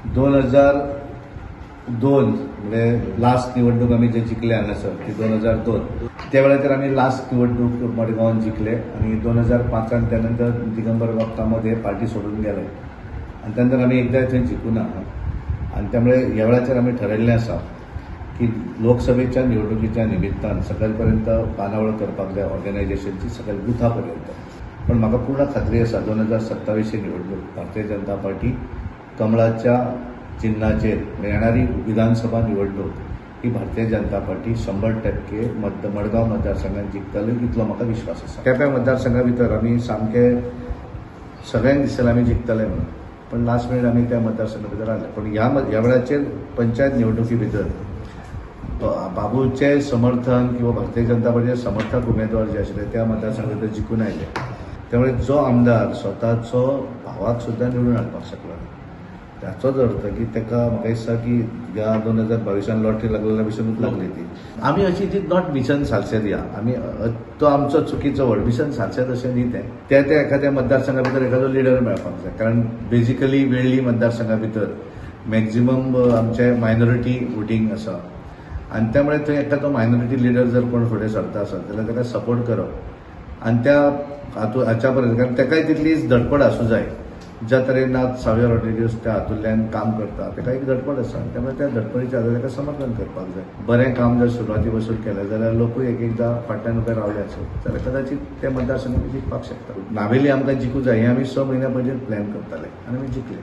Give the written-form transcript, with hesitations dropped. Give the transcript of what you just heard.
2002 म्हणजे लास्ट निवडणूक आमी जे जिखले हांगासर ती 2002, त्या वेळाचेर आमी लास्ट निवडणूक मडगांवान जिखले आनी 2005 त्या नंतर दिगंबर बाब कामत हे पार्टी सोडून गेले आनी त्या नंतर आमी एकदां थंय जिखूना. आनी त्यामुळे ह्या वेळाचेर आमी ठरयल्लें आसा की लोकसभेच्या निवडणुकीच्या निमित्तान सकयल पर्यंत बांदावळ करपाक जाय ऑर्गनायझेशनची, सकयल बुथा पर्यंत. पण म्हाका पूर्ण खात्री आसा 2027 निवडणूक भारतीय जनता पार्टी कमळाच्या चिन्हाचेर येणारी विधानसभा निवडणूक ही भारतीय जनता पार्टी 100% मडगांव मतदारसंघात जिखतले इतलो म्हाका विश्वास आसा. केप्यां मतदारसंघा भितर आमी सामके सगळ्यांक दिसतलें आमी जिखतले म्हणून, पण लास्ट मिनीट आमी त्या मतदारसंघा भितर आले. पण ह्या वेळाचेर पंचायत निवडणुकी भितर बाबूचे समर्थन किंवा भारतीय जनता पार्टीचे समर्थक उमेदवार जे आशिल्ले त्या मतदारसंघा भितर जिखून आयले. त्यामुळे जो आमदार स्वताचो भावाक सुद्दां निवडून हाडपाक शकलो ना, त्याचोच अर्थ की ताका म्हाका दिसता की ह्या 2022 लॉटरी लागलेल्या भशेनूच लागली ती. आमी अशी ती not mission Salcete या आमी तो आमचो चुकीचो व्हड मिशन सालसेत अशें न्ही तें. त्या त्या एखाद्या मतदारसंघा भितर एखादो लिडर मेळपाक जाय, कारण बेजिकली वेळ्ळी मतदारसंघा भितर मॅक्झिमम आमचे मायनॉरिटी वोटींग आसा आनी त्यामुळे थंय एखादो मायनॉरिटी लिडर जर कोण फुडें सरता आसत जाल्यार ताका सपोर्ट करप आनी त्या हाच्या पर्यंत, कारण ताकाय तितलीच धडपड आसूं जाय. ज्या तरेन आज सावियो रॉड्रिगीस त्या हातूंतल्यान काम करता ताका एक धडपड आसा, त्यामुळे त्या धडपडीच्या आदार ताका समर्थन करपाक जाय. बरें काम जर सुरवाती पासून केलें जाल्यार लोकूय एक एकदां फाटल्यान उबे रावले आसत जाल्यार कदाचित ते मतदारसंघ जिखपाक शकता. नावेली आमकां जिखूं जाय हें आमी 6 म्हयन्या पयलीं प्लॅन करताले आनी आमी जिखले.